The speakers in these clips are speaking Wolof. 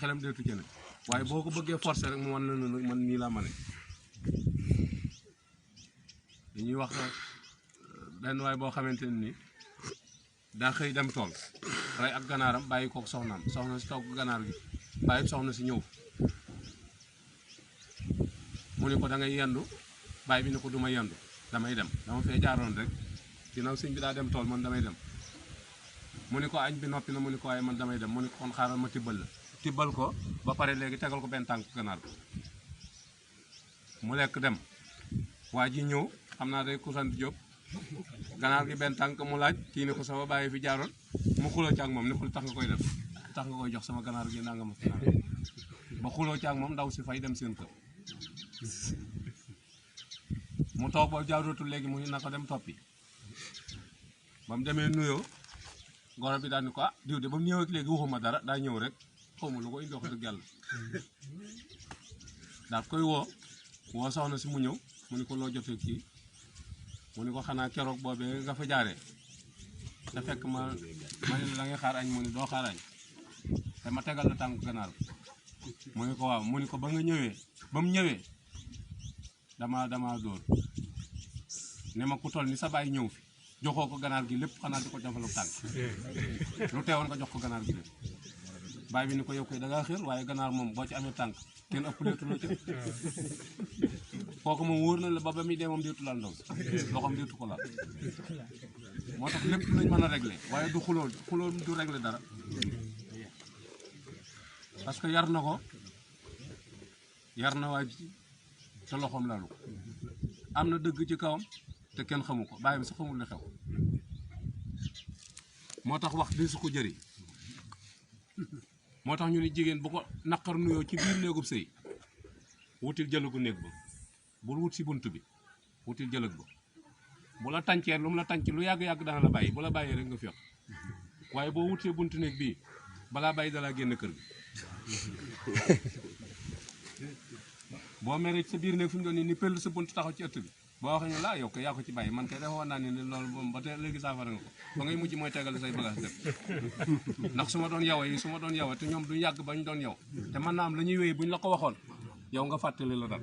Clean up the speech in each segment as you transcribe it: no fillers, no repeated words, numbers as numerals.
xelam deetu ci ne waaye boo ko bëggee forcer rek mu wan la nag man nii laa mane li ñuy wax benn waay boo xamante ne nii daa xëy dem tool rey ak ganaaram bàyyi kook soxnaam soxna si togg ganaar gi bàyyi soxna si ñëw mu ne ko da ngay yendu bàyyi bi ne ko du ma yendu damay dem dama fee jaaroon rek ginnaaw sëñ bi daa dem tool man damay dem mu ne ko añ bi noppi na mu ne ko waaye man damay dem mu ne ko kon xaaral ma tibbal la tibbal ko ba pare léegi tegal ko benn tànk ganaar bi mu lekk dem waa ji ñëw xam naa day ku sant Jóob ganaar gi benn tànk mu laaj kii ne ko sama bàyyi fi jaaroon mu xuloo ci ak moom ne ko tax nga koy def tax nga koy jox sama ganaar gi nanga ma ba xuloo ci ak moom ndaw si fay dem seen kër mu toog ba jaarootul léegi mu na ko dem toppi ba mu demee nuyoo goro bi daal ni ko ah diw de ba mu ñëw ak léegi waxuma dara daa ñëw rek xawma lu ko indi wax dëgg yàlla daal koy woo soxna si mu ñëw mu ni ko loo jotee kii mu ni ko xanaa keroog boobee nga fa jaaree da fekk ma ne la ngay xaar añ mu ni doo xaar añ te ma tegal la tànk ganaar mu ni ko waaw mu ni ko ba nga ñëwee ba mu ñëwee dama dóor ne ma ku toll ni sa baay ñëw fi joxoo ko ganaar gi lépp xanaa di ko defalu tànk lu teewoon nga jox ko ganaar gi lépp baay bi ni ko yow koy da ngaa xër waaye ganaar moom boo ci amee tànk kenn ëpp deetu la ca kooku moom wóor na la ba muy dee moom deetu laal ndaw loxoom deetu ko laal moo tax lépp lañ mën a régler waaye du xuloo du régler dara parce que yar na ko yar na waa ji te loxoom laalu ko am na dëgg ci kawam te kenn xamu ko bàyyam sax xamul li xew moo tax wax di su ko jëriñ moo tax ñu ne jigéen bu ko naqar nuyoo ci biir néegub sëy wutil jëlëgu néeg ba bul wut si bunt bi wutil jëlëg ba bu la tàncee lu mu la tànc lu yàgg-yàgg dana la bàyyi bu la bàyyee rek nga feex waaye boo wutee buntu néeg bii balaa bàyyi dalaa génn kër gi boo meree sa biir néeg fi mu doon ni pël sa bunt taxaw ci ëtt bi boo waxee ñu laa yow ko yaa ko ci bàyyi man kay defoon naa ne loolu moom ba tey léegi saafara nga ko ba ngay mujj mooy tegal say bagage def ndax su ma doon yow yi su ma doon yow te ñoom du yàgg ba ñu doon yow te mën naa am la ñuy wéy bu ñu la ko waxoon yow nga fàttali la dal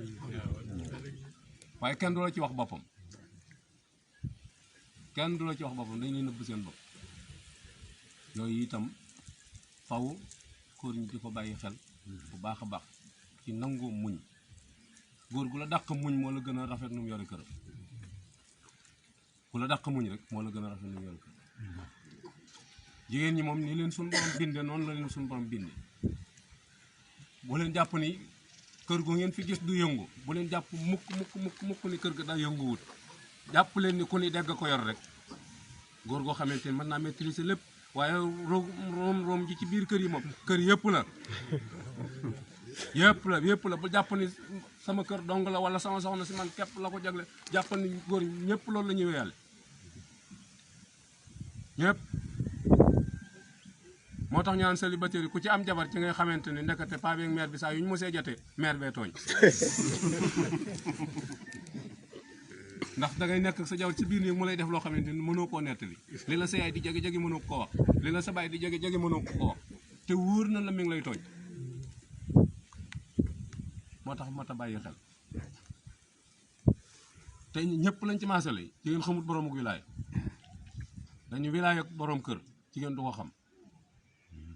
waaye kenn du la ci wax boppam kenn du la ci wax boppam dañ leen nëbb seen bopp yooyu itam faw góor ñi di ko bàyyi xel bu baax a baax ci nangoo muñ góor gu la dàq muñ moo la gën a rafet nu mu yore këram ku la dàq muñ rek moo la gën a rafet nu mu yore këram jigéen ñi moom ni leen suñu borom binde noonu la leen suñu borom binde bu leen jàpp ni kër gu ngeen fi gis du yëngu bu leen jàpp mukk ni kër ga daa yënguwut jàpp leen ni ku ni dégg ko yor rek góor goo xamante ni mën naa maîtriser lépp waaye room ji ci biir kër yi moom kër yëpp la yëpp la bu jàpp ni sama kër dong la wala sama soxna si man képp la ko jagle jàpp ni góor ñëpp loolu la ñuy wéyale ñëpp moo tax ñu naan célibataire yi ku ci am jabar ci ngay xamante ni ndekete paa bi ak mère bi saa yu ñu mosee jotee mère bee tooñ ndax dangay nekk sa jabar ci biir néeg mu lay def loo xamante ni mënoo koo nettali li la sa yaay di jege mënoo ko wax li la sa baay di jege mënoo ko wax te wóor na la mi ngi lay tooñ moo tax mat a bàyyi xel te ñëpp lañ ci maasale jigéen xamut boroomu wilaaya dañu wilaaya ak boroom kër jigéen du ko xam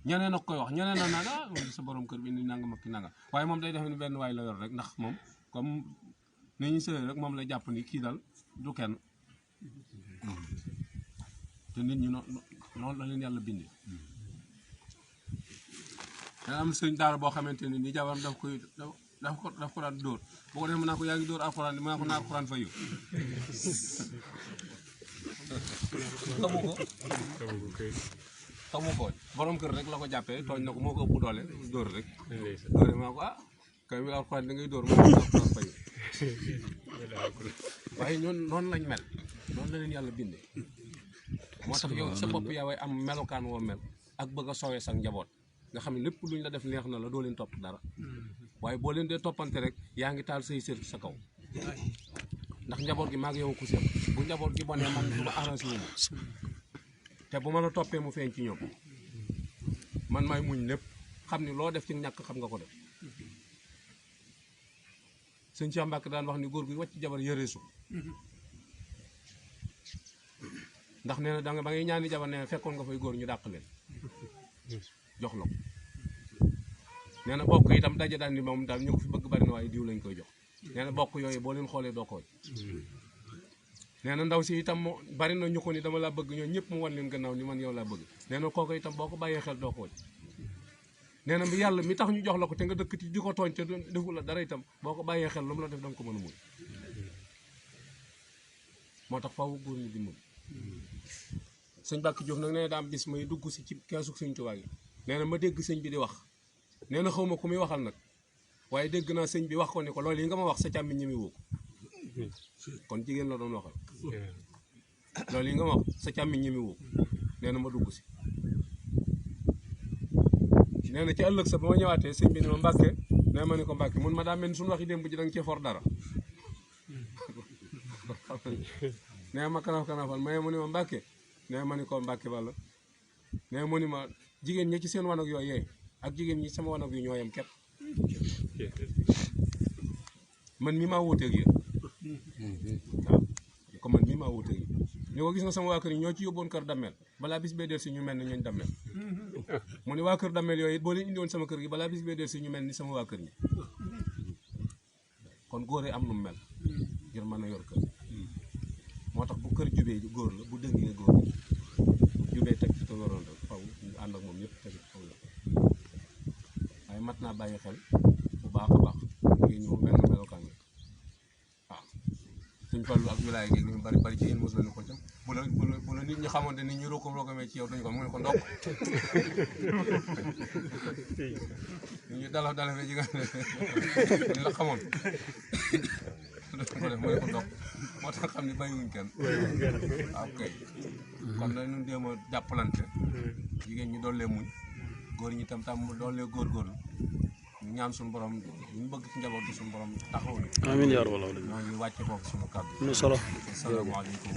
ñeneen ak koy wax ñeneen a naan ah sa borom kër bi ni nanga ma ki nanga waaye moom day def ni benn waay la yor rek ndax moom comme ni ñu sëy rek moom lay jàpp ni kii dal du kenn te nit ñi noonu la leen yàlla bindee dana am sëñ daara boo xamante ni jabaram daf ko daan dóor boo ko defee mën naa ko yaa ngi dóor alxuraan mën naa ko naar alxuraan fayu xamu ko borom kër rek la ko jàppee tooñ na ko moo ko ëpp doole dóor rek dóore maa ko kay bi alxuraan da ngay dóor moo ko alxuraan fayu waaye ñoon noonu lañ mel noonu la leen yàlla bindee moo tax yow sa bopp yaa way am melokaan woo mel ak bëgg a soowee sa njaboot nga xam ne lépp luñ la def neex na la doo leen topp dara waaye boo leen dee toppante rek yaa ngi taal say sër sa kaw ndax njaboot gi maag yow ku seet bu njaboot gi bonee man du ma arrangé wu ma te bu ma la toppee mu feeñ ci ñoom man maay muñ lépp xam ni loo def ci ñàkk xam nga ko def sëñ Cheikh Mbacke daan wax ni góor gu wàcc jabar yëreesu ndax nee na da nga ba ngay ñaani jabar nee na fekkoon nga fay góor ñu dàq leen jox la ko nee na bokk itam daje daan ni moom daal ñu ko fi bëgg bari na waaye diw lañ koy jox nee na bokk yooyu boo leen xoolee doo koy nee na ndaw si itam bari na ñu ko ni dama laa bëgg ñoo ñëpp mu wan leen gannaaw ni man yow laa bëgg nee na kooku itam boo ko bàyyee xel doo koy nee na yàlla mi tax ñu jox la ko te nga dëkk ci di ko tooñ te defu la dara itam boo ko bàyyee xel lu mu la def danga ko mën a muñ moo tax faaw góor ñi dimbali sëñ Bakk Diouf nag nee na daa am bis may dugg si ci keesu sëñ Tuubaa gi nee na ma dégg sëñ bi di wax nee na xaw ma ku muy waxal nag waaye dégg naa sëñ bi wax ko ni ko loolu yi nga ma wax sa càmmiñ ñeme woo ko kon jigéen la doon waxal loolu yi nga ma wax sa càmmiñ ñeme woo ko nee na ma dugg si nee na ci ëllëg sa ba ma ñëwaatee sëñ bi ni ma Mbàkke nee ma ni ko Mbàkke mun ma daa mel ni suñu waxi démb ji da nga cee for dara nee ma kanaf-kanafal maye mu ni ma Mbàkke nee ma ni ko Mbàkke walla nee mu ni ma jigéen ñi ci seen wanag yooyu yeey ak jigéen ñi sama wanag yu ñoo yem képp man mii maa wuuteeg yéen waaw ko man mii maa wuuteeg yéen ñu ko gis nga sama waa kër yi ñoo ci yóbboon kër dammel balaa bis bee del si ñu mel ni ñooñ dammel mu ni waa kër dammel yooyu boo leen indiwoon sama kër gi balaa bis bee del si ñu mel ni sama waa kër ñi kon góor am nu mu mel ngir mën a yor kër moo tax bu kër jubee góor la bu dëngee góor la bu jubee teg ci te waroon rek faw ñu ànd ak moom ñëpp teg ci faw la waaye mat naa bàyyi xel bu baax a baax ngeen ñëw benn melokaan la waaw suñ fallu ak wilaay gi ñu bari bari ci yéen mos la ni ko jëm bu la nit ñi xamante ni ñu rokomee ci yow dañu ko mu ne ko ndokk ñu dala fe ji nga ni la xamoon ko def mu ne ko ndokk moo tax xam ni bàyyiwuñ kenn waaw kay kon nag ñun jéem a jàppalante jigéen ñi doollee muñ góor ñi tam doollee góorgóorlu ñu ñaan suñu borom ñu bëgg ci njaboot gi suñu borom taxaw ni amiin yaa rabbal aalamiin ñoo ngi wàcce foofu suñu kàddu nu solo asalaamaaleykum